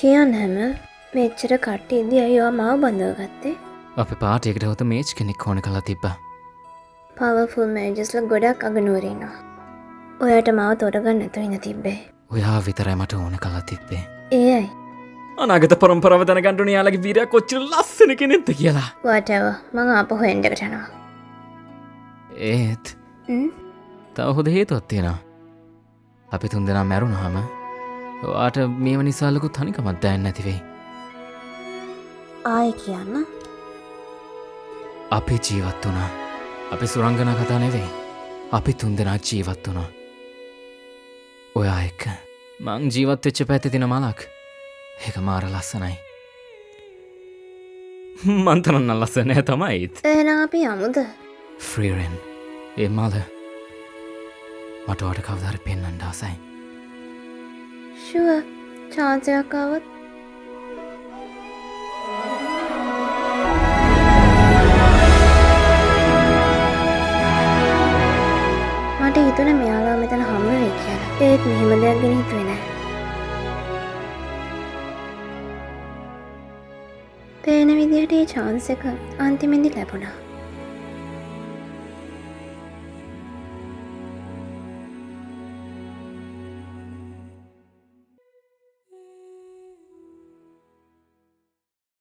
කියන්න හැම මෙච්චර කට්ටිය ඉද්දි ඇයි ඔයා මාව බඳව ගත්තේ? අපේ පාටියකට හොත මේජ් කෙනෙක් ඕන කරලා තිබ්බා. පවර්ෆුල් මේජස්ලා ගොඩක් අගනුවර ඉන්නවා. ඔයාට මාව තෝරගන්න නැතුව ඉන්න තිබ්බේ. ඔයා විතරයි මට ඕන කරලා තිබ්බේ. ඒ ඇයි? අනාගත පරම්පරාව දැනගන්න ඕනේ යාළගේ වීරයා කොච්චර ලස්සන කෙනෙක්ද කියලා. Whatever, මං ආපහු එන්න එකට යනවා. ඒත් තව හොඳ හේතුවක් තියෙනවා. අපි තුන්දෙනා මැරුණාම ඔයාට මේව නිසා ලොකු තනිකමක් දැනෙන්නේ නැති වෙයි. ආයෙ කියන්න. අපි ජීවත් වුණා. අපි සුරංගනා කතා නෙවෙයි. අපි තුන්දෙනා ජීවත් වුණා. ඔයා එක්ක මං ජීවත් වෙච්ච පැත්තේ තියෙන මලක්. ඒක මාර ලස්සනයි. මං තරම් නම් ලස්සන නෑ තමයි. එහෙනම් අපි යමුද? ෆ්‍රීරෙන් ඒ මල මට ඔයාට කවදා හරි පෙන්වන්න ආසයි. ෂුවර්, චාන්ස් එකක් ආවොත්. මට හිතුණා මෙයාලව මෙතන හම්බ වෙයි කියලා. ඒත් මෙහෙම දෙයක් ගැන හිතුවේ නෑ. පේන විදිහට ඒ චාන්ස් එක අන්තිමේදී ලැබුණා.